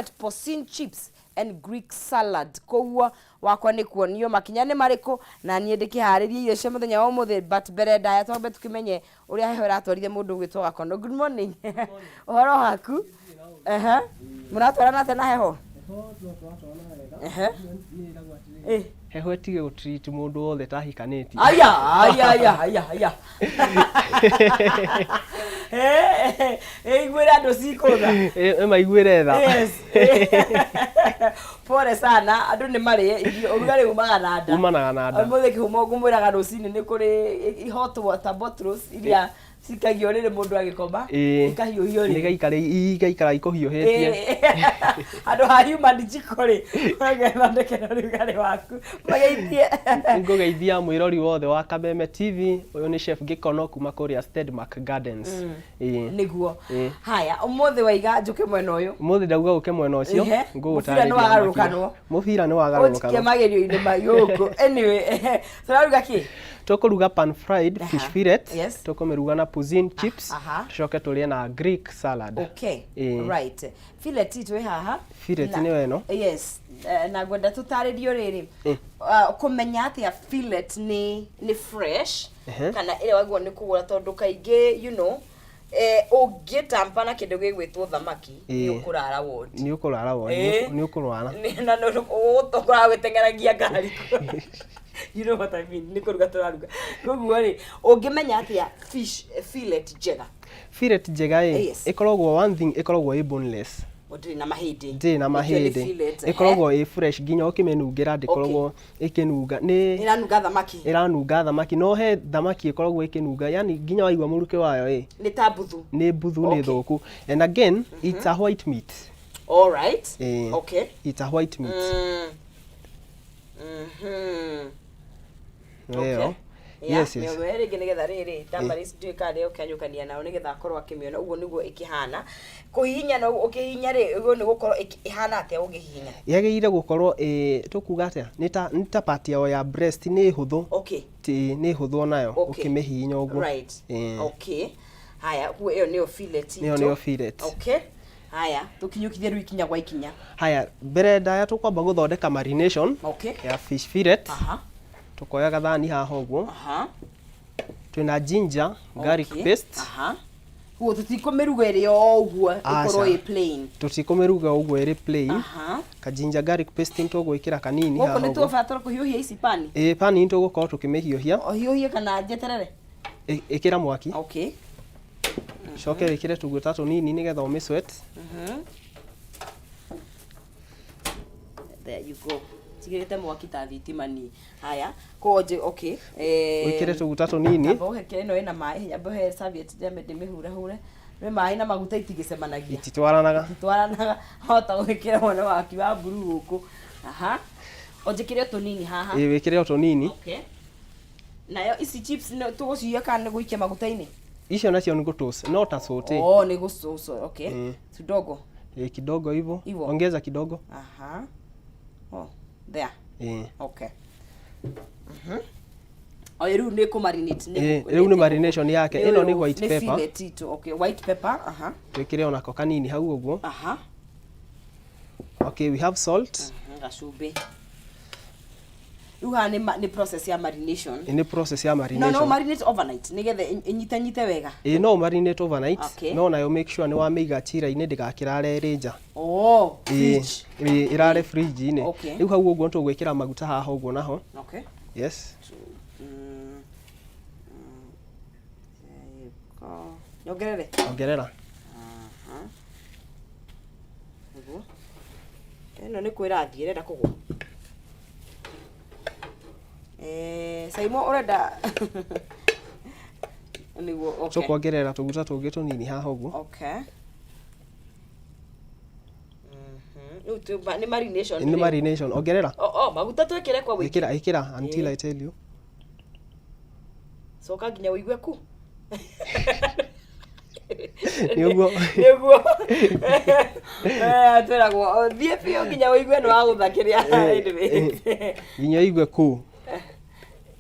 Porcine chips and Greek salad. Koguo wakwa nĩ kuonio makinya nĩ marĩkũ na niĩ ndĩkĩharĩrie irio cia mũthenya wa ũmũthĩ, but mbere ndaya twambe tũkĩmenye ũrĩa heho ĩratwarire mũndũ ũgwĩtwo Gakono. Good morning. Ũhoro waku? Ehe. Mũratwarana atĩa na heho? Ehe. Eh. Heho ĩtige gũtreat mũndũ wothe tahikanĩtie. Aya, aya, aya, aya, aya. Eh, eh, iguĩre andũ cikũtha. Ĩmaiguĩre tha. Yes. Pole sana, andũ nĩ marĩe irio, ũrugarĩ umaga na nda. Umanaga na nda. Ũmũthĩ kĩhumo ngũmwĩraga rũcinĩ nĩ kũrĩ hot water bottles iria cikagio rĩrĩ mũndũ agĩkoma, ikahiũhio rĩ. Nĩgaikara igaikara ikũhiũhĩtie. Handũ ha human jiko rĩ, ũgethondekera ũrugarĩ waku. Mageithie. Ngũgeithia mwĩrori wothe wa Kameme TV. Ũyũ nĩ Chef Gĩkono kuma kũrĩa Stedmark Gardens. Nĩguo. Haya, ũmũthĩ waiga njũke mwena ũyũ. Ũmũthĩ ndauga ũke mwena ũcio. Mũbira nĩ wagarũrũkanwo. Mũbira nĩ wagarũrũkanwo. Ũnjikie magerio-inĩ ma gũkũ. Anyway, tũraruga kĩ? Tũkũruga pan fried fish fillet. Tũkũmĩruga na poutine chips. Tũcoke tũrĩe na Greek salad. Okay. Right. Fillet itũ ĩ haha. Fillet nĩyo ĩno. Yes. Na ngwenda tũtarĩrio rĩrĩ. Kũmenya atĩa fillet nĩ fresh kana ĩrĩa wagĩrĩirwo nĩ kũgũra, tondũ kaingĩ ũngĩtampa na kĩndũ gĩgwĩtwo thamaki nĩ ũkũrara ward. Nĩ ũkũrara ward, nĩ ũkũrwara. Na ũgũkoragwo ũgĩteng'eragia ngari. You know what I mean, nĩ kũruga tũraruga. Koguo rĩ, ũngĩmenya atĩa fish fillet njega? Fillet njega ĩ, ĩkoragwo, one thing, ĩkoragwo ĩ boneless. Ndĩrĩ na mahĩndĩ. Ndĩrĩ na mahĩndĩ. Ĩkoragwo ĩ fresh, nginya ũkĩmĩnungĩra ndĩkoragwo ĩkĩnunga. Nĩ ĩranunga thamaki. Ĩranunga thamaki. No he thamaki ĩkoragwo ĩkĩnunga, yani nginya waigua mũrukĩ wayo ĩ. Nĩ ta mbuthu. Nĩ mbuthu, nĩ thũku. And again, it's a white meat. All right. Okay. It's a white meat. Ĩyo. Yes. Mĩoe rĩngĩ nĩgetha rĩrĩ Damaris ndiũĩ kana nĩ ũkĩanyũkania nao nĩgetha akorwo akĩmĩona ũguo nĩguo ĩkĩhana. Kũhihinya no ũkĩhihinya rĩ, ũguo nĩ gũkorwo ĩhana atĩa ũngĩhihinya? Yagĩrĩire gũkorwo ĩ, tũkuga atĩa, nĩ ta part yao ya breast, nĩ hũthũ. Ti nĩ hũthũ onayo ũkĩmĩhihinya ũguo. Right. Okay. Haya, ũguo ĩyo nĩyo fillet itũ. Ĩyo nĩyo fillet. Okay. Haya, tũkinyũkithie rĩu ikinya gwa ikinya. Haya, mbere ndaya tũkwamba gũthondeka marination ya fish fillet. Tũkoya gathani haha ũguo. Twĩna ginger, garlic paste. Koguo tũtikũmĩruga ĩrĩ o ũguo, ĩkorwo ĩ plain. Tũtikũmĩruga ũguo ĩrĩ plain. Ka ginger garlic paste nĩ tũgwĩkĩra kanini haha ũguo. Gũkũ nĩ tũgũbatara kũhiũhia ici pani? Ĩĩ, pani nĩ tũgũkorwo tũkĩmĩhiũhia. Hiũhie kana njeterere? Ĩkĩra mwaki. Coke wĩkĩre tũguta tũnini nĩgetha ũmĩ sweat. There you go. Tigĩrĩte mwaki ta thitima niĩ. Haya, koguo okay. Wĩkĩre tũguta tũnini. Nyamba ũhe kĩrĩa ĩno ĩna maĩ, nyamba ũhe serviette nyambe ndĩmĩhurahure. Nĩ maĩ na maguta itigĩcemanagia. Ititwaranaga. Ititwaranaga. Hota gwĩkĩra mwana waku wa blue gũkũ. Aha. Ũnjĩkĩre o tũnini haha. Ĩĩ, wĩkĩre o tũnini. Okay. Nayo ici chips nĩ tũgũcihiũhia kana nĩ gũikia maguta-inĩ? Icio nacio nĩ gũtoast, no ta saute. Oh, nĩ gũcoco. Okay. Kidogo. Ĩĩ, kidogo hivyo. Hivyo. Ongeza kidogo. Aha. Oh, there. Okay. Oyo rĩu nĩ kũ-marinate. Rĩu nĩ marination yake. Ĩno nĩ white pepper. Nĩ fillet itũ. Okay, white pepper. Aha. Twĩkĩre onako kanini hau ũguo. Aha. Okay, we have salt. Gacumbĩ. Rĩu haha nĩ process ya marination. Nĩ process ya marination. No marinate overnight nĩgetha ĩnyite nyite wega. Ĩĩ, no marinate overnight. No nayo make sure nĩ wamĩiga chiller-inĩ ndĩgakĩrare ĩrĩ nja. Oh, fridge. Ĩĩ, ĩrare fridge-inĩ. Rĩu hau ũguo nĩtũgwĩkĩra maguta haha ũguo naho. Okay. Yes. Nyongerere? Ongerera. Nĩguo. Ĩno nĩ kwĩrathiĩ ĩrenda kũgwa. Saimo ũrenda nĩguo, okay. Tũkuongerera tũguta tũngĩ tũnini haha ũguo. Okay. Rĩu nĩ marination. Nĩ marination. Ongerera. Oh, maguta twĩkĩre kwa ũingĩ. Ĩkĩra, ĩkĩra until I tell you. Coka nginya ũigue ku. Nĩ ũguo. Nĩguo. Twĩragwo thiĩ biũ nginya ũigue nĩ wagũtha kĩrĩa. Anyway. Nginya ũigue ku.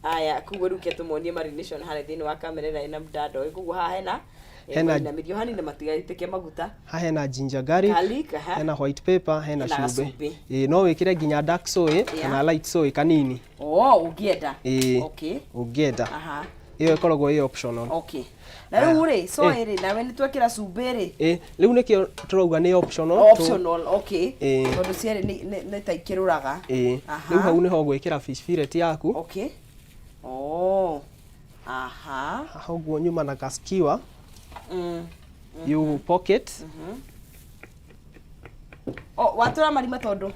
Aya, koguo rĩu ke tũmonie marination harĩa thĩinĩ wa kamera ĩrĩa ĩna mdando. Koguo haha hena Hena Mainamĩrio hanini matigaitĩke maguta. Haha hena ginger garlic, Garlic, aha. hena white pepper, hena Hena cumbĩ. gacumbĩ. Ĩĩ, no wĩkĩre nginya dark soy kana light soy kanini. Oh, ũngĩenda. Ĩĩ, Okay. ũngĩenda. Ĩyo ĩkoragwo ĩ optional. Okay. Na rĩu rĩ, soy rĩ, nawe nĩ twekĩra cumbĩ rĩ. Ĩĩ, rĩu nĩkĩo tũrauga nĩ optional. Optional, okay. Ĩĩ. Tondũ cierĩ nĩ ta ikĩrũraga. Ĩĩ, rĩu hau nĩho ũgwĩkĩra fish fillet yaku. Okay. Oh. Aha. Haha ũguo nyuma na gaskiwa. You pocket. Oh, watũra marima tondũ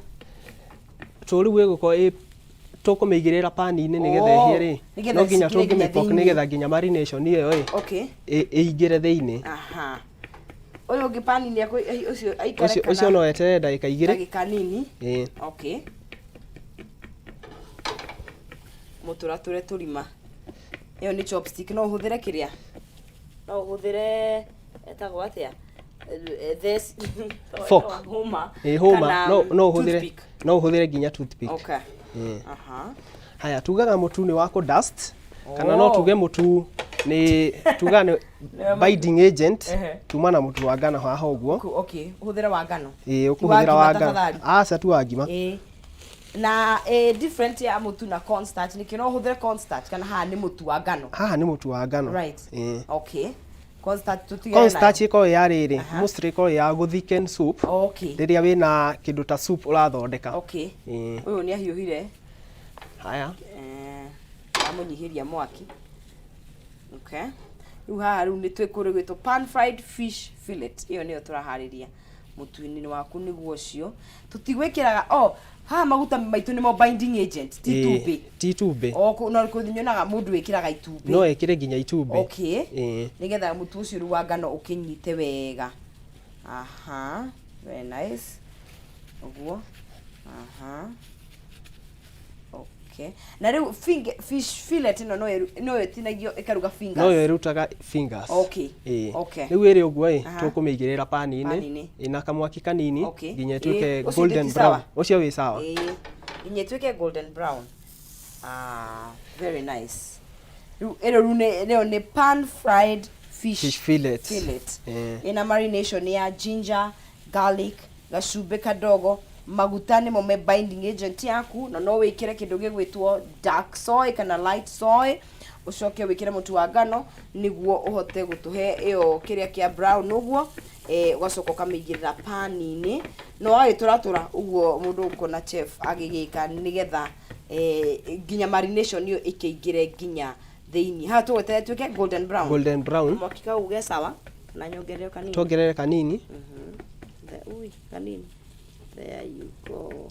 To rĩu ĩgũkorwo ĩ tũkũmĩigĩrĩra pani-inĩ nĩgetha Oh, ĩhĩe rĩ, nĩgetha no nginya cingĩre nginya tũngĩmĩpoke thĩinĩ. nĩgetha nginya marination ĩyo ĩ Okay. ĩingĩre thĩinĩ. Aha. Ũyũ ũngĩ pani-inĩ ũcio aikare Ũcio kana ũcio no weterere ndagĩka 2. Ndagĩka nini. Ĩĩ. Okay. Mũtũratũre tũrima. Ĩyo nĩ chopstick, no ũhũthĩre kĩrĩa? No ũhũthĩre etagwo atĩa? This Fork. Hũma. Ĩĩ, hũma Kana, no no ũhũthĩre toothpick. no ũhũthĩre nginya toothpick. Okay. Ĩĩ. Aha. Haya, tugaga mũtu nĩ wa kũ dust kana no Oh. tuge mũtu nĩ tugaga nĩ binding agent. Tuma na mũtu wa ngano haha ũguo. Okay, ũhũthĩre wa ngano. Ĩĩ, Ti wa ũkũhũthĩra wa ngima ngano. tafadhali. Aca, ti wa ngima. Ĩĩ. Na different ya mũtu na cornstarch nĩkĩ no ũhũthĩre cornstarch kana haha nĩ mũtu wa ngano? Haha nĩ mũtu wa ngano. Right. Ĩĩ. Okay. Cornstarch tũtigane nayo. Cornstarch ĩkoragwo ya rĩrĩ, Aha. mostly ĩkoragwo ya gũ thicken soup. Okay. Rĩrĩa wĩna kĩndũ ta soup ũrathondeka. Okay. Ĩĩ. Ũyũ nĩ ahiũhire. Haya. Amũnyihĩria mwaki. Okay. Rĩu haha rĩu nĩ twĩkũrĩ gwĩtwo pan fried fish fillet. Ĩyo nĩyo tũraharĩria. Mũtu-inĩ waku nĩguo ũcio. Tũtigwĩkĩraga, oh, haha maguta maitũ nĩmo binding agent, ti Ĩĩ, itumbĩ. Ti itumbĩ. O no kũ nyonaga mũndũ wĩkĩraga itumbĩ. No ĩkĩre nginya itumbĩ. Okay. Ĩĩ. Nĩgetha mũtu ũcio rĩu wa ngano ũkĩnyite wega. Aha. Very nice. Ũguo. Aha. Okay. Na rĩu fish fillet ĩno no ĩtinagio ĩkaruga fingers. No yo ĩrutaga fingers. Okay. Ĩĩ. Okay. Rĩu ĩrĩ ũguo ĩ, tũkũmĩigĩrĩra pani-inĩ Pani-inĩ. ĩna kamwaki kanini Okay. nginya Ĩĩ, ĩtuĩke ũcio golden ndĩ ti brown. sawa? Ũcio wĩ sawa. Ĩĩ. Nginya ĩtuĩke golden brown. Ah, very nice. Rĩu ĩno rĩu nĩ ĩno nĩ pan fried fish, Fish fillet. fillet. Ĩĩ. Ĩna marination ya ginger, garlic, gacumbĩ kadogo, maguta nĩmo me binding agent yaku, na no wĩkĩre kĩndũ gĩgwĩtwo dark soy kana light soy, ũcoke wĩkĩre mũtu wa ngano nĩguo ũhote gũtũhe ĩyo kĩrĩa kĩa brown ũguo, ũgacoka ũkamĩigĩrĩra pani-inĩ na ũgagĩtũratũra ũguo mũndũ ũkuona chef agĩgĩka nĩgetha nginya marination ĩyo ĩkĩingĩre nginya thĩinĩ. Haha tũgweterera ĩtuĩke golden brown. Golden brown. Mwaki kau ge sawa kana nyongerere kanini? Tuongerere kanini. Ui, kanini. There you go.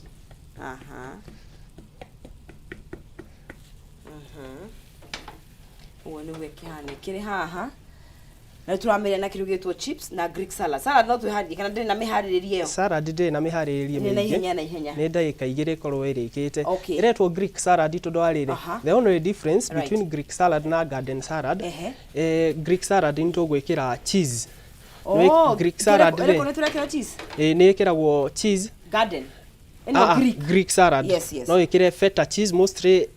Aha. Ũguo nĩguo ĩkĩhana ĩkĩrĩ haha. Na rĩu tũramĩrĩa na kĩndũ gĩgwĩtwo chips na Greek salad. Salad no twĩharĩrie kana ndĩrĩ na mĩharĩrĩrie ĩyo? Salad ndĩrĩ na mĩharĩrĩrie Nĩ na mĩingĩ. ihenya na ihenya. Nĩ ndagĩka 2 ĩkorwo ĩrĩkĩte. Okay. Ĩretwo Greek salad tondũ wa rĩrĩ. Aha. The only difference Right. between Greek salad na garden salad, Ehe. Greek salad nĩ tũgwĩkĩra cheese. Oh, Nĩ Greek salad ĩrĩkũ rĩ, nĩ tũrekĩra cheese? Ĩ, nĩ ĩkĩragwo cheese. Garden. Ĩno Ah, ah, Greek. Greek salad. Yes. No ĩkĩre feta cheese mostly,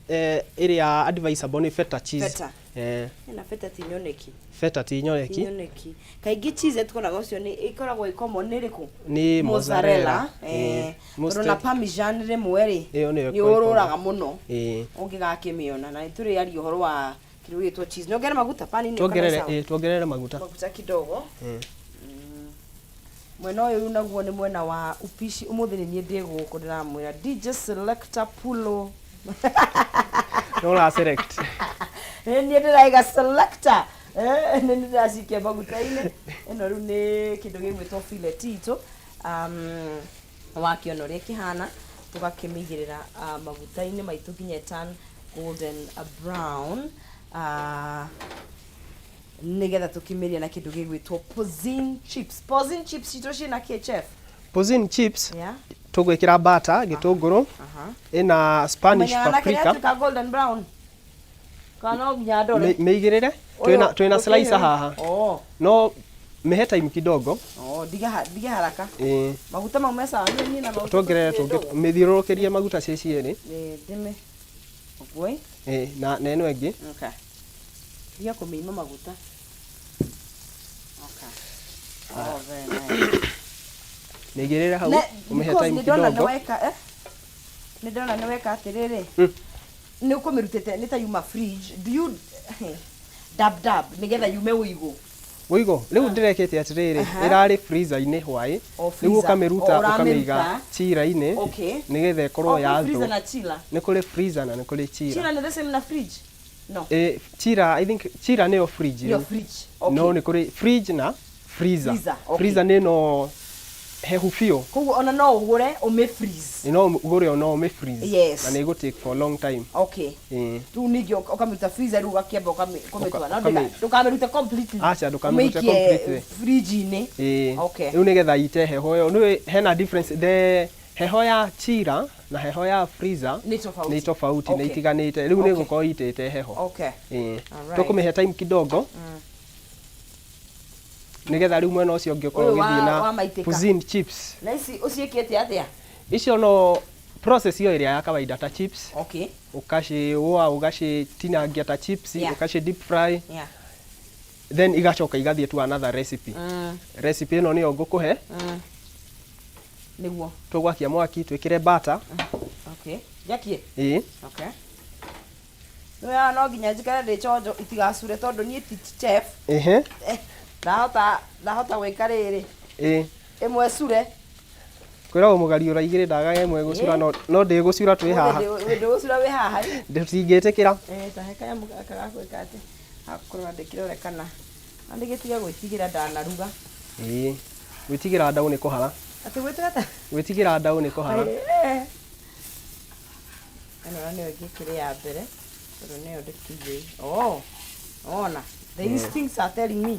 ĩrĩa advisable nĩ feta cheese. Feta. Ĩna feta ti nyoneki. Feta ti nyoneki. Ti nyoneki. Kaingĩ cheese tukonaga ũcio nĩ ĩkoragwo ĩ common nĩ ĩrĩkũ? Nĩ mozzarella. Mozzarella. Mostly Tondũ na parmesan rĩmwe rĩ, Ĩyo nĩyo nĩ ĩkoragwo. ũrũraga mũno. Ĩĩ. Ũngĩgakĩmĩona na nĩ tũrĩaria ũhoro wa kĩndũ gĩgwĩtwo cheese. Nyongerere maguta pani-inĩ kana Tuongerere, sawa? ĩĩ, tuongerere maguta. Maguta kidogo. Ĩĩ. Mwena ũyũ rĩu naguo nĩ mwena wa upishi. Ũmũthĩ nĩ niĩ ndĩ gũkũ ndĩramwĩra DJ Selector Pulo. No ũra select. Nĩ niĩ ndĩraiga selector. Nĩ niĩ ndĩracikia maguta-inĩ. Ĩno rĩu nĩ kĩndũ gĩgwĩtwo fillet itũ. Wakĩona ũrĩa ĩkĩhana, tũgakĩmĩigĩrĩra maguta-inĩ maitũ nginya ĩturn golden brown. Nĩgetha tũkĩmĩrĩe na kĩndũ gĩgwĩtwo poutine chips. Poutine chips citũ ciĩna kĩ, chef? Poutine chips Yeah. tũgwĩkĩra butter, gĩtũngũrũ, ĩna Spanish Ũmenyaga na kĩrĩa paprika. yatuĩka golden brown? Kana no nginya ndore? Mĩigĩrĩre. Twĩna Ũyũ twĩna slicer ũkĩhiũhia? haha. Oh. No mĩhe time kidogo. Oh, ndige haraka. Ĩĩ. Maguta mau me sawa, niĩ na maguta Tuongerere tũtirĩ ndũgũ. mĩthiũrũrũkĩrie maguta ciĩ cierĩ. Ĩĩ, ndĩme. Ũguo ĩ? Ĩĩ, na ĩno ĩngĩ. Okay. Tiga kũmĩima maguta. Oh, very nice. Mĩigĩrĩre hau, ũmĩhe Because time nĩ ndona nĩ kidogo. weka nĩ ndona nĩ weka atĩrĩrĩ, nĩ ũkũmĩrutĩte nĩ ta yuma fridge. Do you dab dab nĩgetha yume ũigũ? Ũigũ rĩu ndĩrekĩte atĩrĩrĩ, ĩrarĩ freezer-inĩ hwaĩ. O Rĩu freezer. ũkamĩruta, O, ũramĩruta. ũkamĩiga chiller-inĩ nĩgetha ĩkorwo O, kwĩ ya freezer thũ. na chiller. Nĩ kũrĩ freezer na nĩ kũrĩ chiller. Chiller nĩ the same na fridge? No. Chiller, I think chiller nĩyo fridge Nĩyo rĩu. fridge. Okay. No nĩ kũrĩ fridge na freezer. Freezer, okay. Freezer nĩ ĩno hehu biũ. Koguo ona no ũgũre ũmĩ freeze. No ũgũre no ũmĩ freeze. Yes. Na nĩ ĩgũ take for a long time. Okay. Rĩu ningĩ ũkamĩruta freezer, rĩu ũgakĩamba ũkamĩtwara. No ndũkamĩrute completely. Aca, ndũkamĩrute Ũmĩikie completely. fridge-inĩ. Ĩĩ. Okay. Rĩu nĩgetha ite heho ĩyo. Nĩũĩ hena difference, the heho ya chiller na heho ya freezer Nĩ tofauti. nĩ tofauti, nĩ itiganĩte. Rĩu nĩ ĩgũkorwo itĩte heho. Ĩĩ. Alright. Tũkũmĩhe time kidogo. Nĩgetha rĩu mwena ũcio ũngĩ ũkorwo Ũyũ ũgĩthiĩ wa na maitĩka. cuisine chips. Na ici ũciĩkĩte atĩa? Icio no process ĩyo ĩrĩa ya kawaida ta chips. Ũkaciũa, ũgacitinangia ta chips, ũkaci deep fry. Then igacoka igathiĩ to another recipe. Recipe ĩno nĩyo ngũkũhe. Nĩguo. Tũgwakia mwaki, twĩkĩre butter. Okay. Njakie? Ĩĩ. Okay. Nĩwega, no nginya njikare ndĩ chonjo itigacure tondũ niĩ ti chef. Ndahota gwĩka rĩrĩ. Ĩmwe cure. Kwĩragwo mũgariũra igĩrĩ ndagaga ĩmwe gũcura, no ndĩgũcura twĩ haha. Ndĩgũcura wĩ haha. Tũtingĩtĩkĩra. Ta he kanyamũ gaka ga gwĩka atĩ gakũrora ndĩkĩrore kana na ndĩgĩtige gwĩtigĩra ndanaruga. Ĩĩ. Gwĩtigĩra ndaũ nĩ kũhara. Atĩ gwĩtigĩra ta? Gwĩtigĩra ndaũ nĩ kũhara. Ĩno na nĩyo ĩngĩkĩrĩ ya mbere tondũ nĩyo ndĩkĩigĩire. Oh, ona the instincts are telling me.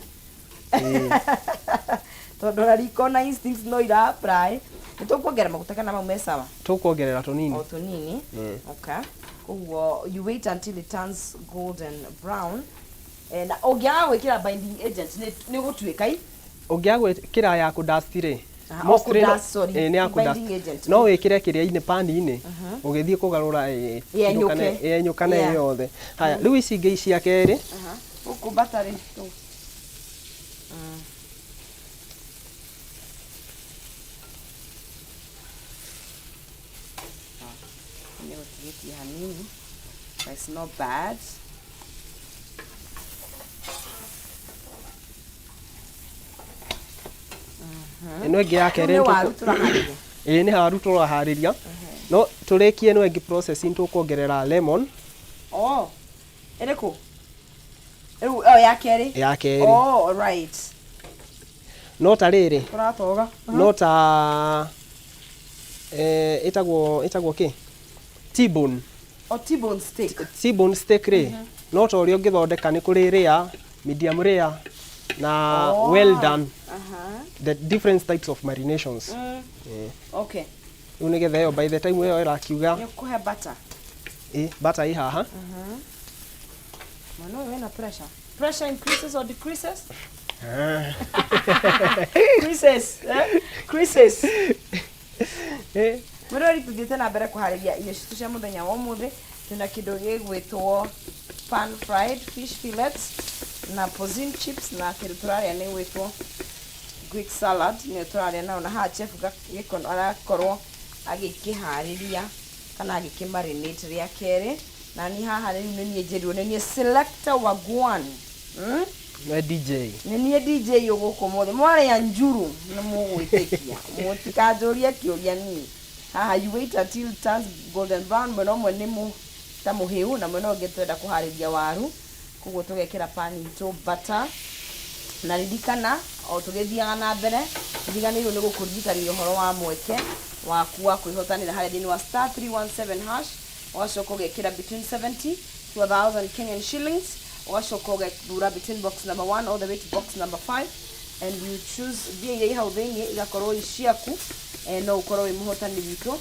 Tondũ ona riko na instincts no ira apply. Nĩ tũkuongerera maguta kana mau me sawa? Tũkuongerera tũnini. O tũnini. Okay. Koguo you wait until it turns golden brown. Na ũngĩaga gwĩkĩra binding agent nĩ ũgũtuĩka i? Ũngĩaga gwĩkĩra ya kũdust rĩ, Aha, mostly o kũdust, sorry, nĩ ya kũdust. binding agent. No wĩkĩre kĩrĩa-inĩ, pan-inĩ, ũgĩthiĩ kũgarũra Yenyũke. Yenyũkane yothe. Haya, rĩu ici ingĩ cia kerĩ. Aha. Gũkũ butter rĩ, tũ. Nĩ gũtigĩtie hanini. But it's not bad. Ĩno ĩngĩ ya kerĩ Rĩu nĩ nĩ waru tũraharĩria. Ĩĩ, nĩ waru tũraharĩria. No tũrĩkie ĩno ĩngĩ processing, tũkuongerera lemon. Oh, ĩrĩkũ? Rĩu ĩyo ya kerĩ? Ya kerĩ. Oh, right. No ta rĩrĩ. Tũratoga. No ta ĩtagwo kĩ? T-bone. O T-bone steak. T-bone steak rĩ, no ta ũrĩa ũngĩthondeka nĩ kũrĩ rare, medium rare na well done. The different types of marinations. Rĩu nĩgetha ĩyo by the time ĩyo ĩrakiuga. Nĩ ũkũhe butter. Ĩ, butter ĩ haha. Mwana ũyũ wĩna pressure. Pressure increases or decreases? Creases, eh? Creases. Mwĩroreri, tũthiĩte na mbere kũharĩria irio citũ cia mũthenya wa ũmũthĩ. Twĩna kĩndũ gĩgwĩtwo pan fried fish fillets na porcine chips, na kĩndũ tũrarĩa nĩ gwĩtwo Greek salad, nĩyo tũrarĩa nayo, na haha chef Gĩkono arakorwo agĩkĩharĩria kana agĩkĩmarinate rĩa kerĩ. Na niĩ haha rĩu nĩ niĩ njĩrirwo nĩ niĩ selector wa Gwan. We DJ. Nĩ niĩ DJ ũgũkũ mũthĩ. Mwarĩa njuru nĩ mũgwĩtĩkia. Mũtikanjũrie kĩũria niĩ. Haha you wait until it turns golden brown, mwena ũmwe nĩ ta mũhĩu na mwena ũngĩ twenda kũharĩria waru. Koguo tũgekĩra pan itũ butter. Na ririkana o tũgĩthiaga na mbere, ndiganĩirwo nĩ gũkũririkania ũhoro wa mweke waku wa kwĩhotanĩra harĩa thĩinĩ wa star 317 hash, ũgacoka ũgekĩra between 70 to 1000 Kenyan shillings, ũgacoka ũgethura between box number 1 all the way to box number 5, and you choose mbia iria i hau thĩinĩ igakorwo i ciaku. No ũkorwo wĩ mũhotani witũ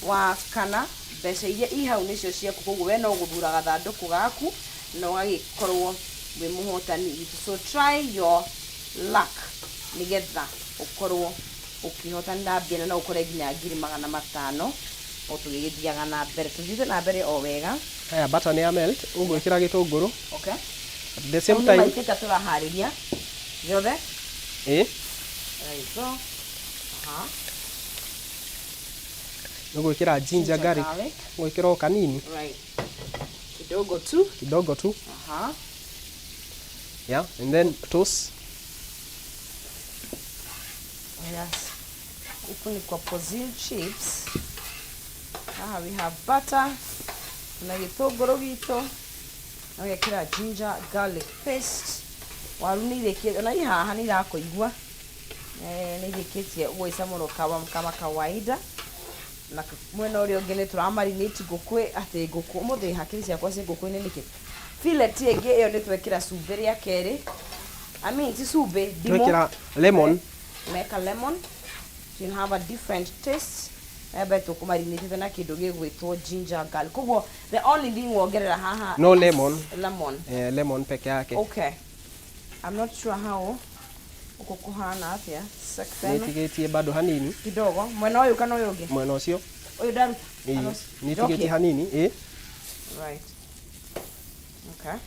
wa kana mbeca iria i hau nĩcio ciaku, koguo we no gũthura gathandũkũ gaku na ũgagĩkorwo wĩ mũhotani witũ. So try your luck nĩgetha ũkorwo ũkĩhotanĩra mbia, na no ũkore nginya 500,000 o tũgĩgĩthiaga na mbere, tũthiĩte na mbere o wega. Haya, butter nĩ ya melt, ũgwĩkĩra gĩtũngũrũ. Okay. At the same Hau nĩ time maitĩka tũraharĩria gĩothe. Ĩ. There you go. Aha. Nĩ gwĩkĩra ginger garlic. Garlic. Gwĩkĩra o kanini. Right. Kidogo tu. Kidogo tu. Aha. Yeah, and then toss. Yes. Huku ni kwa pozil chips. Haha we have butter. Na gĩtũngũrũ gitũ. Na ũgekĩra ginger garlic paste. Waru nĩ irĩkĩtie, ona i haha nĩ irakũigua. Eh, nĩ irĩkĩtie gwĩcamũrwo kama kawaida. Na mwena ũrĩa ũngĩ nĩ tũramarinate ngũkũ atĩ ngũkũ ũmũthĩ hakiri ciakwa ciĩ ngũkũ-inĩ nĩkĩ. Fillet ĩngĩ ĩyo nĩ twekĩra cumbĩ rĩa kerĩ. I mean ti cumbĩ, ndimũ. Twekĩra lemon. Meka lemon so you'll have a different taste. Embe tũkũmarinĩtĩte na kĩndũ gĩgwĩtwo ginger garlic, koguo the only thing wongerera haha No is lemon. Lemon. Eh, lemon peke yake. Okay, I'm not sure how ũkũ kũhana atĩa. Nĩ Sector ĩno. ĩtigĩtie bado hanini. Kidogo mwena ũyũ kana ũyũ ũngĩ? Mwena ũcio. Ũyũ ndaruta. Ĩĩ, Kana nĩ ĩtigĩtie njokie? hanini, ĩĩ. Right, okay.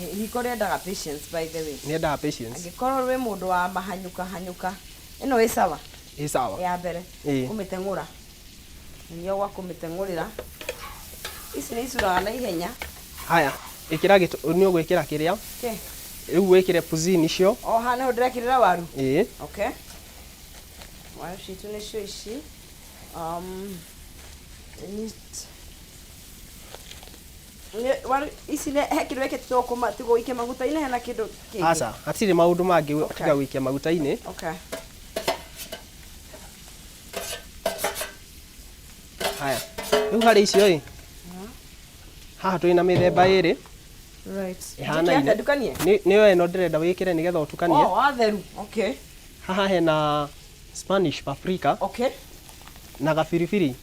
Eh, riko rĩendaga patience, by the way. Nĩ endaga patience. Angĩkorwo wĩ mũndũ wa mahanyũka hanyũka, ĩno ĩ sawa. Ĩ sawa. Ya mbere. Ĩĩ. Kũmĩteng'ũra nĩo gwa kũmĩteng'ũrĩra, ici nĩ icuraga na ihenya. Haya, ĩkĩra nĩ ũgwĩkĩra kĩrĩa. Okay. Rĩu wĩkĩre puzini icio. O haha nĩho ndĩrekĩrĩra waru? Ĩĩ. Okay, waru citũ nĩcio ici. Waru ici nĩ he kĩndũ wĩkĩtwo tigo gũikia maguta-inĩ, hena kĩndũ kĩngĩ? Aca, hatirĩ maũndũ mangĩ Okay. tiga gũikia maguta-inĩ. Okay. Haya, rĩu harĩ icio ĩ, haha twĩna mĩthemba ĩrĩ ĩhanaine. Njĩke atĩa, ndukanie? Nĩyo ĩno ndĩrenda wĩkĩre nĩgetha ũtukanie. Oh, watheru, okay. Haha hena Spanish paprika na gabiribiri.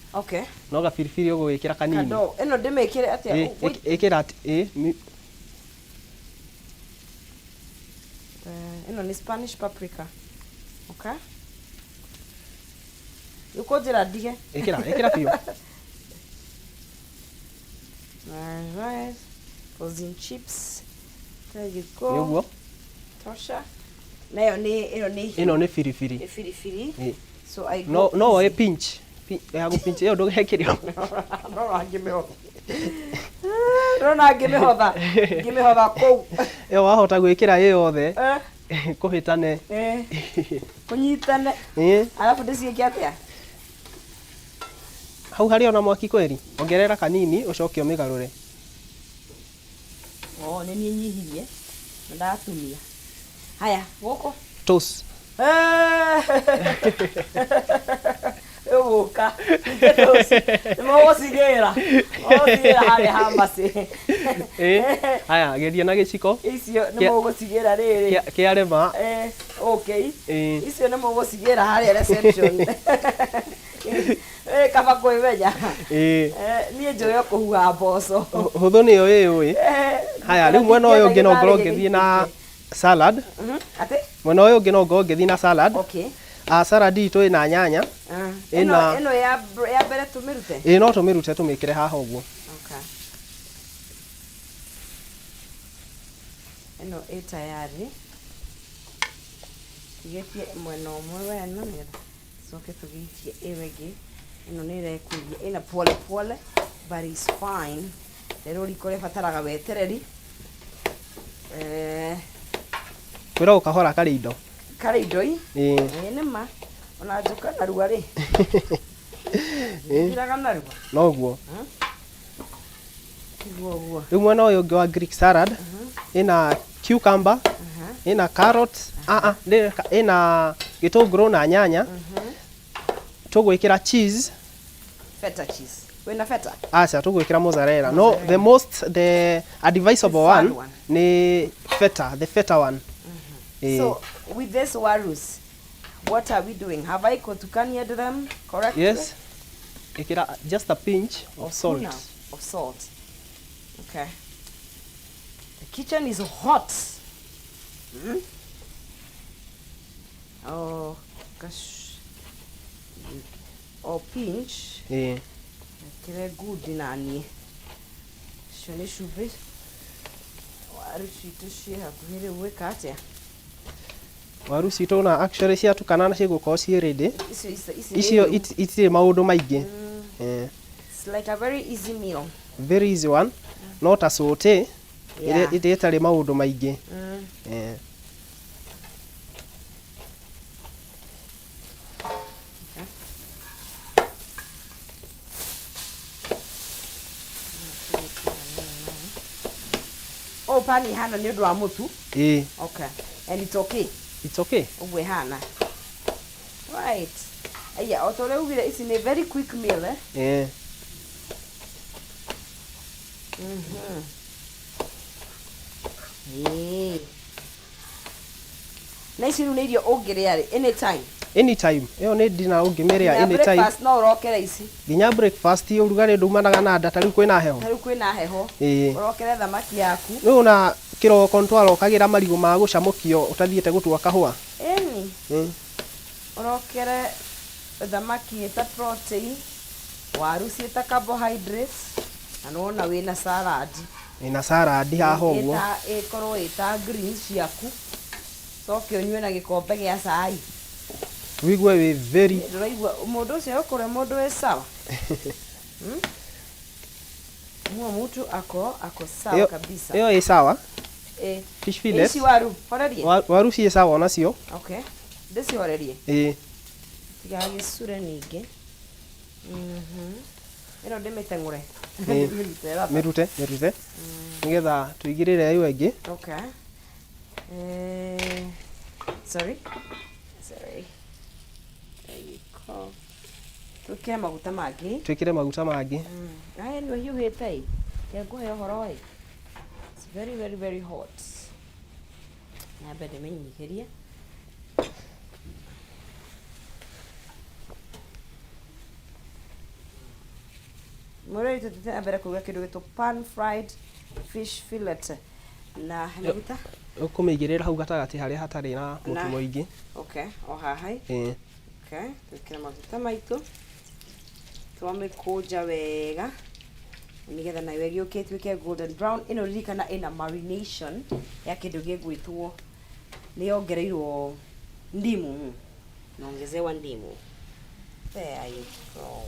No gabiribiri ũgũgĩkĩra kanini. Kado ĩno ndĩmĩkĩre atĩa? Ĩ, ĩkĩra ĩ, Eh, ĩno nĩ Spanish paprika. Okay, ũkũnjĩra ndige. Ĩkĩra, ĩkĩra biũ. Alright, frozen chips, there you go. Nĩ ũguo. Tosha. Nayo nĩ ĩno nĩ Ĩno nĩ biribiri. Nĩ biribiri. Ĩ. So I go No no woe easy. pinch. Ya gũpinch ĩyo ndũgekĩre. Ndona ngĩmĩhotha, ndona ngĩmĩhotha, ngĩmĩhotha kũu. Ĩyo wahota gwĩkĩra ĩ yothe Eh, kũhĩtane. Eh, kũnyitane. Ĩ. Arabu ndĩciĩke atĩa? Hau harĩ ona mwaki kweri, ongerera kanini ũcoke ũmĩgarũre. Oh, nĩ niĩ nyihirie na ndatumia. Haya, gũkũ. Toss. Ũgũka nĩmũgũcigĩra, mũgũcigĩra harĩa ha macĩ. Ĩ, haya, geria na gĩciko. Icio nĩ mũgũcigĩra rĩrĩ. Kĩarema. Eh, okay. Ĩ. Icio nĩ mũgũcigĩra harĩa reception. Eh, kaba kwĩmenya. Ĩ. Eh, niĩ njũĩ o kũhuha mboco. Hũthũ nĩyo ĩyũĩ. Eh, Haya, rĩu mwena ũyũ ũngĩ no ngorwo ngĩthiĩ na salad. Atĩ? Mwena ũyũ ũngĩ no ngorwo ngĩthiĩ na salad. Okay. Ah, salad itũ ĩna nyanya. Ah, Ĩna ĩno ya mbere tũmĩrute? Ĩ, no tũmĩrute tũmĩkĩre haha ũguo. Okay. Ĩno ĩ tayari. Tigĩtie mwena ũmwe wena nĩgetha tũcoke tũgĩikie ĩyo ĩngĩ. Ĩno nĩ ĩrekũria, ĩna pole pole but is fine. Rĩrĩ riko rĩbataraga wetereri. Eh, Kwĩragwo kahora karĩ indo. Karĩ indo i. Ĩ. Ĩ, nĩ ma. Ona njũka narua rĩ. Ĩ. Thiraga narua. Noguo. Tiguo ũguo. Rĩu mwena ũyũ ũngĩ wa Greek salad ĩna cucumber, ĩna carrot, ah ah, ĩna gĩtũngũrũ na nyanya. Tũgwĩkĩra cheese. Feta cheese. Wĩna feta? Aca, tũgwĩkĩra mozzarella. No the most, the advisable Preferred one one. nĩ feta, the feta one. Ĩ. So with this warus, what are we doing? Have I kutukanied them correctly? Yes. Ĩkĩra just a pinch of salt. Kuna of salt. Okay. The kitchen is hot. Oh, gosh. Oh, pinch. Ĩ. Kire good nani. Icio nĩ cumbĩ. Waru citũ ciĩ hakuhĩ rĩu gwĩka atĩa? Waru citũ na actually ciatukana na cigũkorwo ciĩ ready. Icio ici ici nĩ Icio hĩu. itirĩ maũndũ maingĩ. Eh, It's like a very easy meal. Very easy one. No ta saute ĩrĩa ĩrĩa ĩtarĩ maũndũ maingĩ. Eh. Oh, pani ihana nĩ ũndũ wa mũtu. Ĩĩ. Okay. And it's okay. It's okay. Ũguo ĩhana. Right. Aya, o ta ũrĩa ugire ici nĩ very quick meal eh? Ĩĩ. Ĩĩ. Na ici rĩu nĩ irio ũngĩrĩa rĩ anytime. Anytime. Ĩyo nĩ dinner ũngĩmĩrĩa Nginya anytime. breakfast no ũrokere ici. Nginya breakfast ũrugarĩ ndumanaga na nda ta rĩu kwĩna heho. Ta rĩu kwĩna heho. Ĩĩ. Ũrokere thamaki yaku. Rĩu ona kĩroko nĩtwarokagĩra marigũ ma gũcamũkio ũtathiĩte gũtua kahũa. Ĩni. Ũrokere thamaki ĩta protein, waru ciĩta carbohydrates, na nĩwona wĩna salad. Wĩna salad haha ũguo. Ĩta ĩkorwo ĩta greens ciaku. Coke ũnyue na gĩkombe gĩa cai. Wĩigue wĩ very. Ndũraigua mũndũ ũcio egũkorwo e mũndũ wĩ sawa? Hmm? Huo mtu ako sawa Ĩyo kabisa. ĩyo ĩ sawa. Eh. Fish fillet. Ici waru, horerie. Waru ciĩ sawa onacio. Okay. Ndĩcihorerie. Ĩĩ. Tigagĩcure ningĩ. Ĩno ndĩmĩteng'ũre. Ĩĩ. Ndĩmĩrute raba. Mĩrute, mĩrute. Nĩgetha tũigĩrĩre ĩyo ĩngĩ. Okay. Eh, sorry. Sorry. There you go. Twĩkĩre maguta mangĩ. Twĩkĩre maguta mangĩ. Aya nĩ ũhiũhĩte ĩ. Reke ngũhe ũhoro ĩ. It's very very very hot. Nyambe ndĩmĩnyihĩrie. Mũrori tũthiĩte na mbere kũruga kĩndũ gĩtwo pan fried fish fillet na he maguta. Ũkũmĩigĩrĩra hau gatagatĩ harĩa hatarĩ na mũtu mũingĩ. Okay, o haha ĩ. Ĩĩ. Okay, twĩkĩre maguta maitũ. Twamĩkũnja wega nĩgetha nayo ĩgĩũke ĩtuĩke golden brown. Ĩno ririkana ĩna marination ya kĩndũ gĩgwĩtwo nĩ yongereirwo ndimu. Naongezewa ndimu. There you go.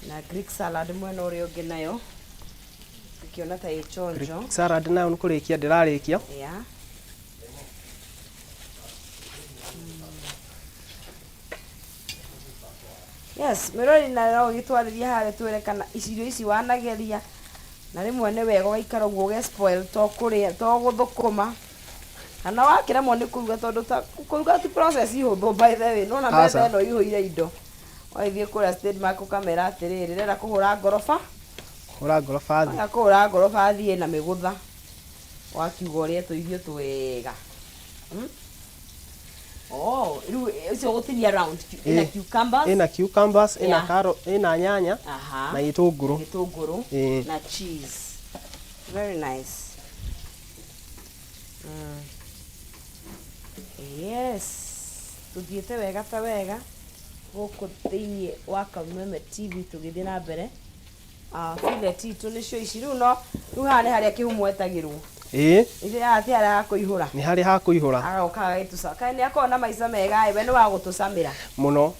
Na Greek salad mwena ũrĩa ũngĩ nayo ngĩkĩona ta ĩ chonjo. Greek salad nayo nĩ kũrĩkia ndĩrarĩkia. Yeah. Yes, mwĩrori na no ũgĩtwarĩrie harĩa twĩre kana irio ici wanageria na rĩmwe nĩ wega ũgaikara ũguo ũge spoil to kũrĩa to gũthũkũma kana wakĩremwo nĩ kũruga tondũ ta kũruga ti process hũthũ by the way nĩwona metha Aca. ĩno ĩihũire indo ũgagĩthiĩ kũrĩa State Mark ũkamera atĩrĩrĩ ndĩrenda kũhũra ngoroba Hũra ngoroba thĩ. Waya kũhũra ngoroba thiĩ na mĩgũtha wakiuga ũrĩe tũirio twega. Oh, rĩu ũcio ũgũtinia round ĩna cucumbers. Ĩna cucumbers, ĩna carrot, ĩna nyanya Aha. na gĩtũngũrũ. Gĩtũngũrũ Ĩĩ. na cheese. Very nice. Yes. Tũthiĩte wega ta wega gũkũ thĩinĩ wa Kameme TV tũgĩthiĩ na mbere. Ah, fillet itũ nĩcio ici rĩu no rĩu haha nĩ harĩa kĩhumo etagĩrwo. Ĩĩ. Ithe haha ti harĩa ha kũihũra. Nĩ harĩa ha kũihũra. Agoka agagĩtũca. Kaĩ nĩ akoragwo na maica mega ĩ, we nĩ wa gũtũcamĩra. Mũno.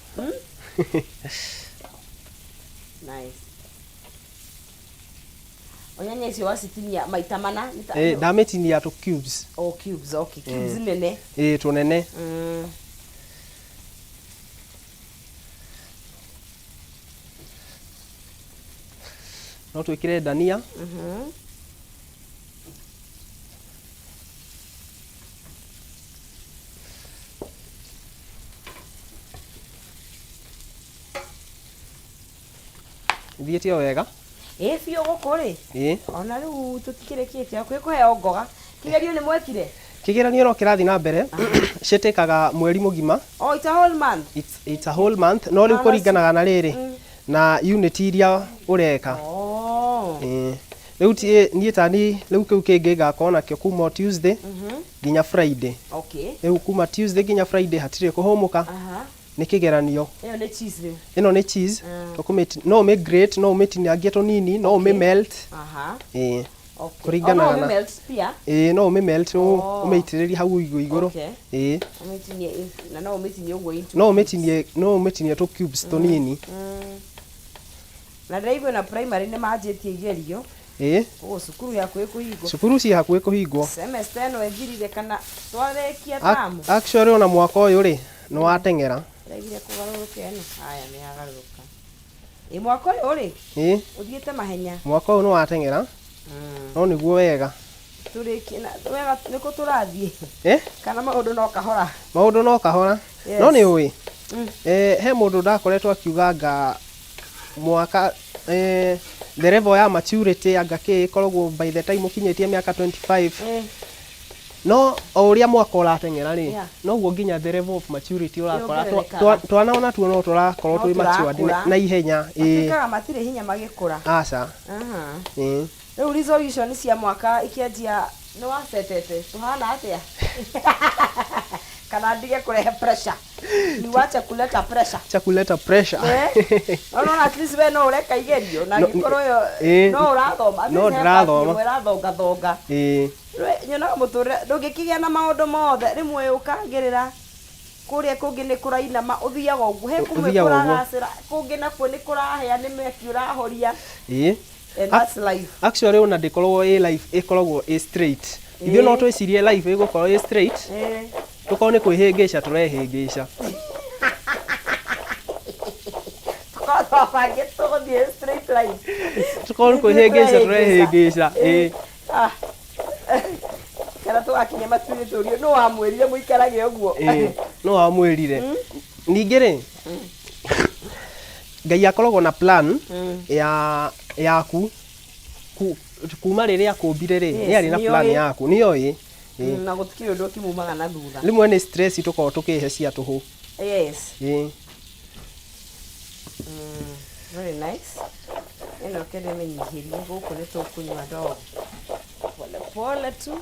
Nice. O nyanya icio wacitinia maita mana? Ĩĩ, ndamĩtinia tũ cubes. Oh, cubes, okay. Cubes nene. Ĩĩ, tũnene. No twĩkĩre ndania. Ithiĩte o wega. Ĩ biũ gũkũ rĩ. Ĩĩ. Ona rĩu tũtikĩrĩkĩtie hakuhĩ kũheo ngoga. Kĩgerio nĩ mwekire? Kĩgeranio no kĩrathiĩ na mbere. Cĩtĩkaga mweri mũgima. Oh, it's a whole month. It's a whole month. No rĩu kũringanaga na rĩrĩ na unit iria ũreka. Oh. Ĩĩ. Rĩu ti niĩ tani rĩu kĩu kĩngĩ ngakorwo nakĩo kuma Tuesday nginya Friday. Okay. Rĩu kuma Tuesday nginya Friday hatirĩ kũhũmũka. Aha. Nĩ kĩgeranio. Ĩyo nĩ cheese rĩu. Ĩno nĩ cheese. No ũmĩ grate, no ũmĩtinangie tũnini, no ũmĩ melt. Aha. Ĩĩ. Okay. Kũringana Oh, no na- ũmĩ melt pia. Ĩĩ, no ũmĩ melt Oh. ũmĩitĩrĩrie hau igũrũ. Okay. Ĩĩ. Ũmĩtinie na no ũmĩtinie ũguo into No ũmĩtinie, no ũmĩtinie tũ cubes tũnini. Na ndĩraigua na primary nĩ manjĩtie igerio. Ĩĩ. Koguo cukuru yaku ĩkũhingwo. Cukuru ciĩ hakuhĩ kũhingwo. Semester ĩno ĩthirire kana twarĩkia tamu. Actually ona mwaka ũyũ rĩ, nĩ wateng'era. Ndĩraiguire kũgarũrũka ĩno. Haya nĩ yagarũrũka. Ĩ mwaka ũyũ rĩ, Ĩĩ. ũthiĩte mahenya. Mwaka ũyũ nĩ wateng'era. No nĩguo wega. Tũrĩkie na wega nĩkũ tũrathiĩ? Eh? Kana maũndũ no kahora? Maũndũ no kahora. Yes. No nĩ ũĩ. He mũndũ ndakoretwo akiuga anga mwaka the level ya maturity anga kĩ ĩkoragwo by the time ũkinyĩtie mĩaka 25. No o ũrĩa mwaka ũrateng'era rĩ, noguo nginya the level of maturity ũrakora Yongererekaga. twana ona tuo no tũrakorwo No twĩ matured tũrakũra. na ihenya. Ĩĩ. Matuĩkaga matirĩ hinya magĩkũra. Aca. Aha. Ĩĩ. Rĩu resolution cia mwaka ikĩanjia nĩ wacetete tũhana atĩa? Kana ndige kũrehe pressure. Niwache kuleta pressure. Cha kuleta pressure. Eh? No no at least we no ũreka igerio na No, angĩkorwo ĩyo no ũrathoma. At no least he part ndĩrathoma. ĩmwe ĩrathongathonga. Ĩĩ. Rĩ, nyonaga mũtũrĩre ndũngĩkĩgĩa na maũndũ mothe rĩmwe ũkagĩrĩra kũrĩa kũngĩ nĩ kũrainama ũthiaga ũguo he kũmwe Ũthiaga ũguo. kũragacĩra kũngĩ nakuo nĩ kũrahĩa nĩ mĩaki ũrahoria. Ĩĩ. And that's life. Actually ona ndĩkoragwo ĩ life ĩkoragwo ĩ straight. Ithuĩ no twĩcirie life ĩgũkorwo ĩ straight. Tũkorwo nĩ kwĩhĩngĩca tũrehĩngĩca. Tũkorwo twabangĩte tũgũthiĩ straight line. Tũkorwo nĩ kwĩhĩngĩca tũrehĩngĩca. Ĩĩ. Ah. Kana tũgakinya matu-inĩ tũrio nũ wamwĩrire mũikarage ũguo. Ĩĩ. No wamwĩrire. Ningĩ rĩ, Ngai akoragwo na plan ya yaku kuma rĩrĩa akũmbire rĩ, Yes, nĩ arĩ na plan nĩoĩ. yaku, nĩoĩ. Ĩĩ. Na gũtikĩrĩ ũndũ ũkimumaga na thutha. Rĩmwe nĩ stress tũkoragwo tũkĩhe cia tũhũ. Yes. Ĩĩ. Very nice. Ĩno kende mĩnyihĩrie gũkũ nĩ tũkũnyua ndogo. Pole pole tu.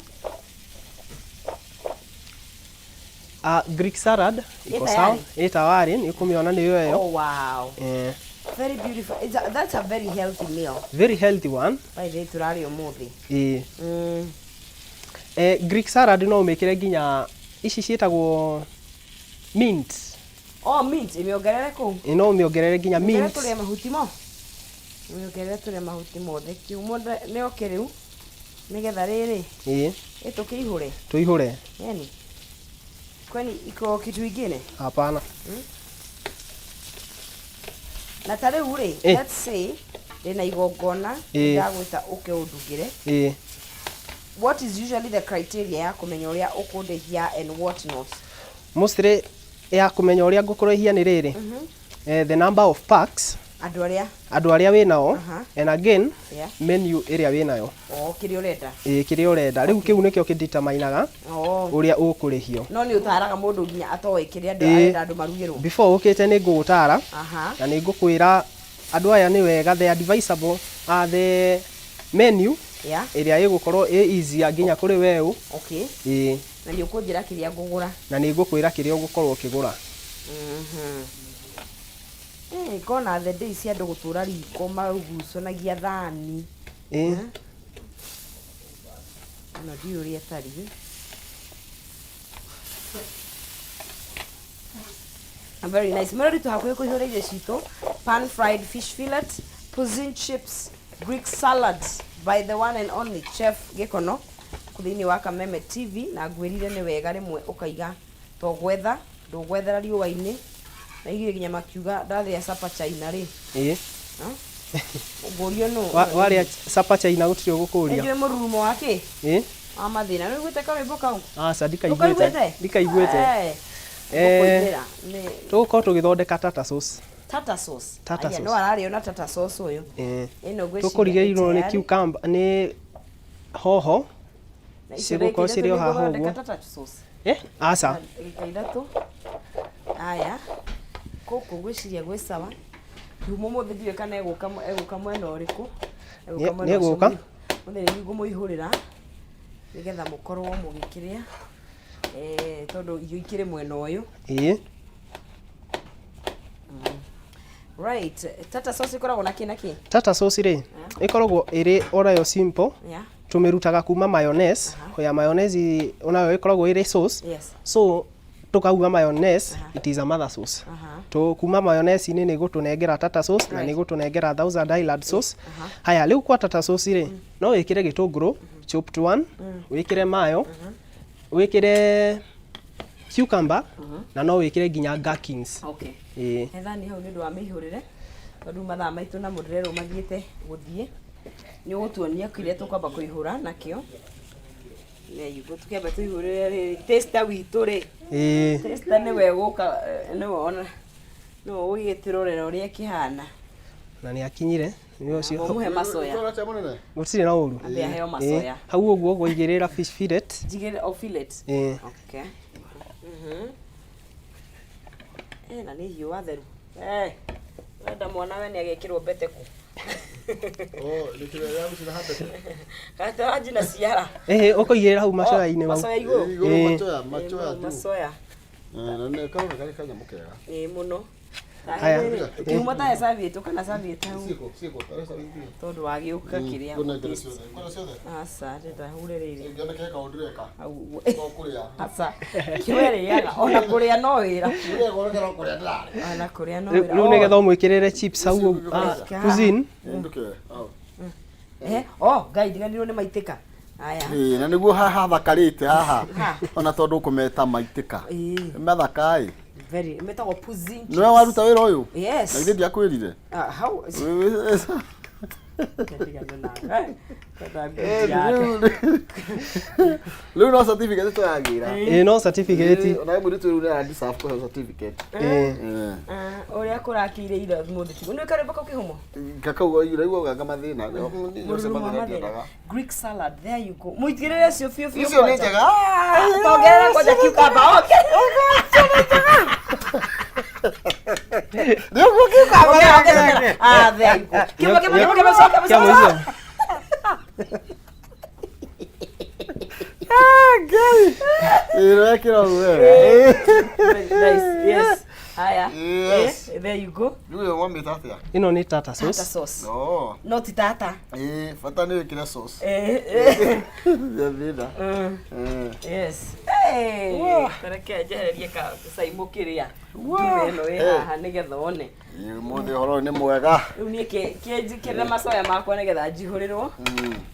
Greek salad iko Ĩ sawa, tayari? ĩ tayari, nĩ ũkũmĩona nĩyo ĩyo. Oh wow. Eh, Very beautiful. That's a very healthy meal. Very healthy one. By the way tũrarĩa ũmũthĩ. Ĩĩ. Greek salad no ũmĩkĩre nginya ici ciĩtagwo mint. Oh, mint, ĩmĩongerere kũu. Ĩ, no ũmĩongerere nginya Mĩongerere mint. tũrĩe mahuti mo. Mĩongerere tũrĩe mahuti mothe. Kiumo nĩ oke rĩu. Nĩgetha rĩrĩ. Ĩĩ. Ĩ tũkĩihũre. Tũihũre. Yani. Kwani iko kitu ingine? Hapana. Na ta rĩu rĩ, let's say ndĩna igongona ndagwĩta ũke ũndugĩre. Ĩĩ. What is usually the criteria ya kũmenya ũrĩa ũkũndĩhia and what not? Mostly ya kũmenya ũrĩa ngũkũrĩhia nĩ rĩrĩ. The number of packs. Andũ arĩa. Andũ arĩa wĩnao. Aha. And again, Yeah. menu ĩrĩa wĩnayo. Oh, kĩrĩa ũrenda. Ĩĩ, kĩrĩa ũrenda. Rĩu kĩu nĩkĩo kĩdeterminaga Oh. ũrĩa ũkũrĩhio. No nĩ ũtaraga mũndũ nginya atoĩ kĩrĩa andũ Ĩĩ. arenda andũ marugĩrwo. Before ũkĩte nĩ ngũgũtara. Aha. Na nĩ ngũkwĩra andũ aya nĩ wega, the advisable are the menu Yeah. ĩrĩa ĩgũkorwo ĩ easier nginya kũrĩ weũ. Okay. Ĩĩ. Na nĩ ũkũnjĩra kĩrĩa ngũgũra. Na nĩ ngũkwĩra kĩrĩa ũgũkorwo ũkĩgũra. Ngona the days cia andũ gũtũra riko magucanagia thani. Ĩĩ. Ĩno ndiũĩ ũrĩa ĩtariĩ. Very nice. Mwĩrori tũ hakuhĩ kũihũra irio citũ. Pan fried fish fillet, poutine chips, Greek salad by the one and only Chef Gĩkono kũ thĩinĩ wa Kameme TV. Na ngwĩrire nĩ wega rĩmwe ũkaiga to gwetha, ndũgwethera riũa-inĩ. Na igĩrĩ nginya makiuga ndathĩa sapa China rĩ. Ĩĩ. Ha? Ngũrio nũ? Warĩa sapa China gũtirĩ ũgũkũria. Nĩnjũĩ mũrurumo wa kĩ? Ĩĩ. Wa mathĩna. Nĩ ũiguĩte karwĩmbo kau? Aca, ndikaiguĩte. Ndũkaiguĩte? Ndikaiguĩte. Ngũkũinĩra. Nĩ Tũgũkorwo tũgĩthondeka tata sauce. Tata sauce. Tata Aya, sauce. no ararĩo na tata sauce ũyũ. Ĩĩ. Ĩno ngwĩciria Tũkũrigĩrĩrwo nĩ ĩtayari. cucumber, nĩ hoho. Na icio Cigũkorwo ndagĩka cirĩ o ithatũ haha nĩngũthondeka ũguo. tata sauce. Aca. Ndagĩka ithatũ. Aya. Gũkũ ngwĩciria gwĩ sawa. Kiumo mũthĩ ndiũĩ kana egũka mwena ũrĩkũ. Egũka mwena ũcio Nĩegũka. Mũthĩ nĩ ngũmũihũrĩra nĩgetha mũkorwo mũgĩkĩrĩa. Tondũ irio ikĩrĩ mwena ũyũ. Ĩĩ. Right, tartar sauce ĩkoragwo na kĩ na kĩ? Tartar sauce rĩ, ĩkoragwo ĩrĩ onayo simple. Tũmĩrutaga kuma mayonnaise. Ya mayonnaise onayo ĩkoragwo ĩrĩ sauce. So tukauga mayonnaise, it is a mother sauce. To kuma mayonnaise-inĩ nĩ gũtũnengera tartar sauce na nĩ gũtũnengera Thousand Island sauce. Haya, rĩu kwa tartar sauce rĩ, no wĩkĩre gĩtũngũrũ chopped one, wĩkĩre mayo, wĩkĩre cucumber na no wĩkĩre nginya gherkins. Ĩĩ. He thani hau nĩ ũndũ wa mĩihũrĩre, tondũ mathaa maitũ namo ndĩrerwo mathiĩte gũthiĩ. Nĩ ũgũtuonia kĩrĩa tũkwamba kũihũra nakĩo. There you go. Tũkĩambe tũihũrĩre rĩrĩ taster witũ rĩ. Ĩĩ. Taster nĩwe ũgũka nĩwe ona nĩwe ũgĩtũrorera ũrĩa ĩkĩhana. Na nĩ akinyire nĩ ũcio. Ũmũhe macoya. Gũtirĩ na ũru. Ambe aheo macoya. Ĩĩ. Hau ũguo ũgũigĩrĩra fish fillet. Njigĩrĩre o fillet. Ĩĩ. Okay. Eh, na nĩ hiũ watheru. Eh, wenda mwana we nĩ agekĩrwo mbete kũ? Oh, nĩ kĩrĩa gĩa gũcina handũ. Gate wa njina ciara. Ĩhĩ, ũkũigĩrĩra hau macoya-inĩ mau. Macoya igũrũ. Igũrũ Ĩĩ. macoya, macoya juu. Macoya. Eh, na nĩ karoneka karĩ kanyamũ kega. Ĩĩ mũno. Haya. Kiumo ta serviette kana serviette hau. Ciĩko, ciĩko, tarĩ serviette. Tondũ wagĩũka kĩrĩa. Ngũnengere ciothe. Ngũnengere ciothe. Aca, ndĩrenda hure rĩrĩ. Ingĩona keka ũndũ ndĩreka. Hau ũguo. No kũrĩa. Aca. Kĩwerĩaga ona kũrĩa no wĩra. Ũrĩa ũrĩa kũrĩa ndĩrarĩa. Ona kũrĩa no Rĩu wĩra. rĩu nĩgetha ũmwĩkĩrĩre chips hau ũguo, ah, cuisine. Ndũke. Au. Eh, oh, Ngai ndiganirwo nĩ maitĩka. Aya. Ĩĩ, na nĩguo haha hathakarĩte haha. Ha. Ona tondũ ũkũmeta maitĩka. Ĩĩ. Mathaka ĩ. Very, metagwo pudding. Nĩwe waruta wĩra ũyũ? Yes. Na githĩ ndiakwĩrire? Ah, how? Rĩu no certificate tũragĩra. Ĩĩ, no certificate. Ona mũirĩtu rĩu nĩ deserve kũheo certificate. Ĩĩ. Ĩĩ. Ũrĩa kũrakĩire ira mũthĩ tiguo. Nĩ karwĩmbo kau kĩhumo? Kakau iraigua ganga mathĩna. Mũrurumo wa mathĩna. Greek salad, there you go. Mũitĩrĩre cio biũ biũ. Icio nĩ kwanja. njega. Tongerera kwanja cucumber. Okay. Nĩ ũguo cucumber. Ongerera, ongerera. Ah, there you go. Kĩmwe, kĩmwe, kĩmwe, kĩmwe, coka, Kĩa coka. mũico. Ngai. Ĩĩ, wekĩra ũguo wega. Very nice. Yes. Haya. Yes. Eh, there you go. Rĩu ĩyo wamĩta atĩa? Ĩno nĩ tartar Tata sauce. sauce. Oh. No ti tata. Ĩĩ, bata nĩ wĩkĩre sauce. Eh, eh. Ya thĩna. Ĩĩ. Yes. Hey. Tareke njehererie ka caimũ kĩrĩa. Ndume ĩno ĩ haha nĩgetha one. Ĩĩ, ũmũthĩ ũhoro ũyũ nĩ mwega. Rĩu niĩ kĩnjĩkĩrĩre macoya makwa nĩgetha njihũrĩrwo.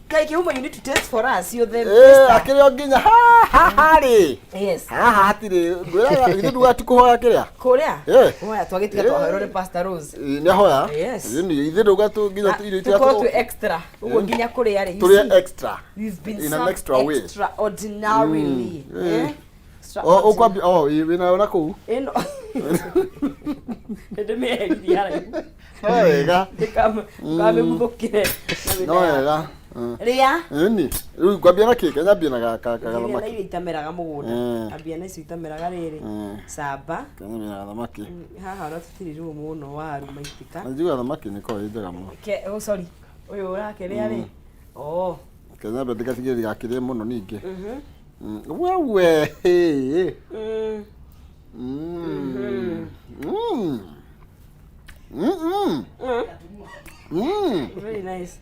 Ngai kĩhumo, you need to taste for us. You're the Ĩĩ, taster. akĩrĩ o nginya haha rĩ. Yes. Haha hatirĩ. Ngwĩraga githĩ nduga ti kũhoya kĩrĩa? Kũrĩa? Ĩĩ. Oya twagĩtiga twahoerwo nĩ Pastor Rose. Ĩĩ, nĩ ahoya. Yes. Ĩĩ, nĩ ithuĩ ndauga tu nginya irio iria Tũkorwo twĩ extra. Ũguo nginya kũrĩa rĩ. you tũrĩe see, extra. we've been in an served extra way. extraordinarily. Mm. Eh? O ũkwambia o ĩĩ, wĩnayo na kũu. Ĩno. Nĩndĩmĩeheririe haraihu. No wega. Ndĩkamĩguthũkĩre. No wega. Rĩa. Ĩni. Rĩu ngwambia na kĩ? Kenya na gaka Ambia na gathamaki. iria itameraga mũgũnda. Ambia na icio itameraga rĩrĩ. Camba. Kenya na gathamaki. Haha ona tũtirĩ ruo mũno waru maitĩka. Na njigua thamaki nĩ koragwo ĩ njega mũno. Ke, oh sorry. Ũyũ ũrakĩrĩa rĩ. Oh. Kenya mbe ndigatigĩrĩre ndigakĩrĩe mũno ningĩ. Wewe. Hey. Very nice.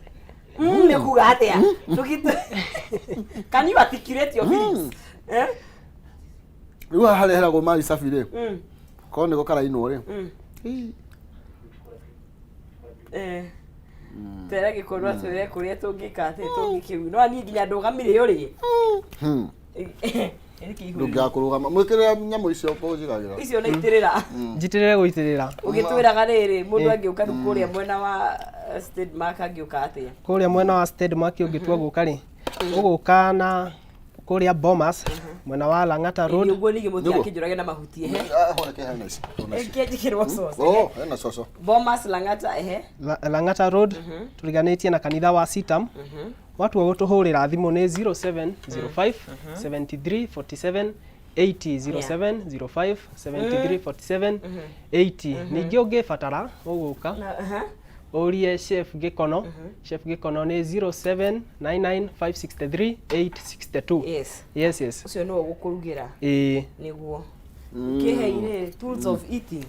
Nĩ kuga atĩa? Tũgĩte. Can you articulate your feelings? Eh? Rĩu haha hareheragwo maĩ cabi rĩ. Korwo nĩko karainwo rĩ. Ii. Eh. Tera gĩkorwo atwĩre kũrĩa tũngĩka atĩ tũngĩkĩu. No niĩ nginya ndũgamire ũrĩe. Ndũngĩaga kũrũgama. Mwĩkĩrĩre nyamũ icio kũnjigagĩra. Icio nĩ itĩrĩra. Njitĩrĩre gũitĩrĩra. Ũgĩtwĩraga rĩrĩ mũndũ angĩũka rĩu kũrĩa mwena wa State Mark angĩũka atĩa? Kũrĩa mwena wa Stedmark ũngĩtua gũka rĩ, ũgũka na kũrĩa Bomas mwena wa Lang'ata Road. Ũguo ningĩ mũtigakĩnjũrage na mahuti ehe. Ah, hona ke hena ici. Hona ici. Kĩnjĩkĩrwo sauce. Oh, hena coco. Bomas Lang'ata ehe. Lang'ata Road tũriganĩtie na kanitha wa Sitam. Watua gũtũhũrĩra thimũ nĩ 0705 73 47 80 0705 73 47 80. Ningĩ ũngĩbatara ũgũka ũrie Chef Gĩkono. Chef Gĩkono nĩ 0799 563 862. Yes. Yes, yes. Ũcio nĩwe ũgũkũrugĩra. Ĩĩ. Nĩguo. Kĩhe irĩ tools of eating.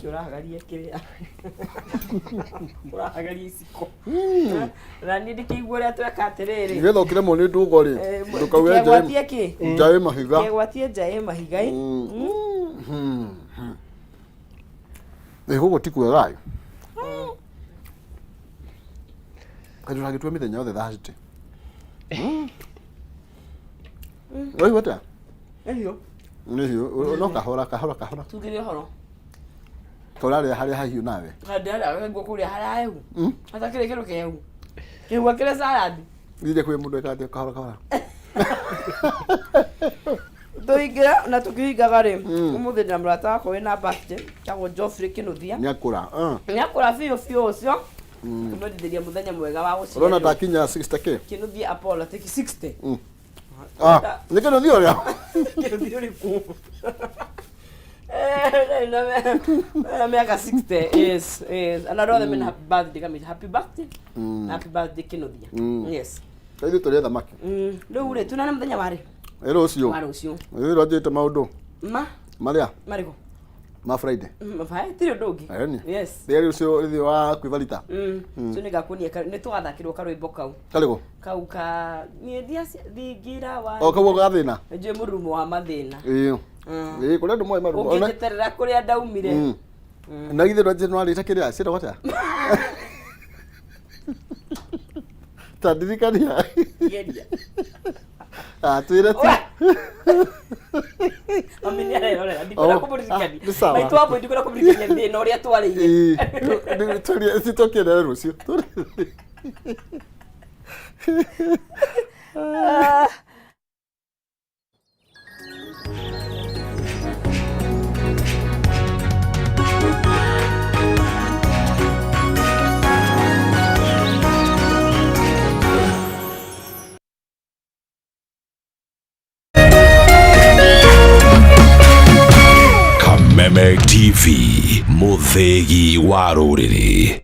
Kĩ ũrahagaria kĩrĩa ũrahagaria iciko na niĩ ndikĩigua ũrĩa tweka atĩrĩrĩ. Nĩgetha ũkĩremwo nĩ ndũgo rĩ, ndũkauge nja Kegwatie kĩ? Nja ĩ mahiga. Kegwatie nja ĩ mahiga ĩ. Ĩ gũkũ ti kwega ĩ. Kaĩ ndũragĩtua mĩthenya yothe Thursday. Waigua atĩa? Ĩhiũ. Nĩ hiũ. No kahora kahora kahora. Tugire ũhoro. Ũrarĩa harĩa hahiũ nawe. Ndĩrarĩa nguo kũrĩa harĩa hehu. Hatakĩrĩ kĩndũ kĩhehu. Kĩhehu akĩrĩ salad. Githĩ kwĩ mũndũ ekaga atĩa kahora kahora. Tũhingĩra na tũkĩhingaga rĩ, ũmũthĩ ndĩna mũrata wakwa wĩna birthday, etagwo Geoffrey Kĩnuthia. Nĩ akũra. Nĩ akũra biũ biũ ũcio. Tũmwendithĩria mũthenya mwega wa Ũrona gũciarwo. ndakinya 60K. Kĩnuthia Apollo atĩki 60. Ah, nĩ kĩnuthia ũrĩa. Kĩnuthia ũrĩkũ? Eh, na mĩaka 60, yes. And andũ othe mena happy birthday kamĩta happy birthday. Happy birthday Kĩnuthia. Yes. Ithuĩ tũrĩe thamaki. Rĩu rĩ, tunane mũthenya warĩ? Ĩ rũciũ. Wa rũciũ. Ĩ rwanjĩte maũndũ Ma marĩa marĩkũ? Ma Friday. Mabae tirĩ ũndũ ũngĩ. Ĩni. Yes. Rĩrĩa rũciũ rĩthiĩ wa kwĩbarita. So nĩngakuonia nĩ tũgathakĩrwo karwĩmbo kau. Karĩkũ? Kau ka niĩ thingira wa O kau ga thĩna. Njũĩ mũrurumo wa mathĩna. Ĩĩ. Ĩĩ kũrĩa andũ moĩ marumo. Ona Ũngĩnjeterera kũrĩa ndaumire. Na githĩ ndwanjĩte nĩwarĩte kĩrĩa ciĩtagwo atĩa? Ta ndirikania. Geria. Ah, twĩre tu. Mami nĩ arerorera ndikwenda Oh, kũmũririkania. ah, nĩ sawa. Maitũ wa mbũi ndikwenda kũmũririkania thĩna ũrĩa twarĩire. Ĩĩ. Tũrie tũkĩenderere rũciũ. Ah. Kameme TV, mũthĩgi wa rũrĩrĩ.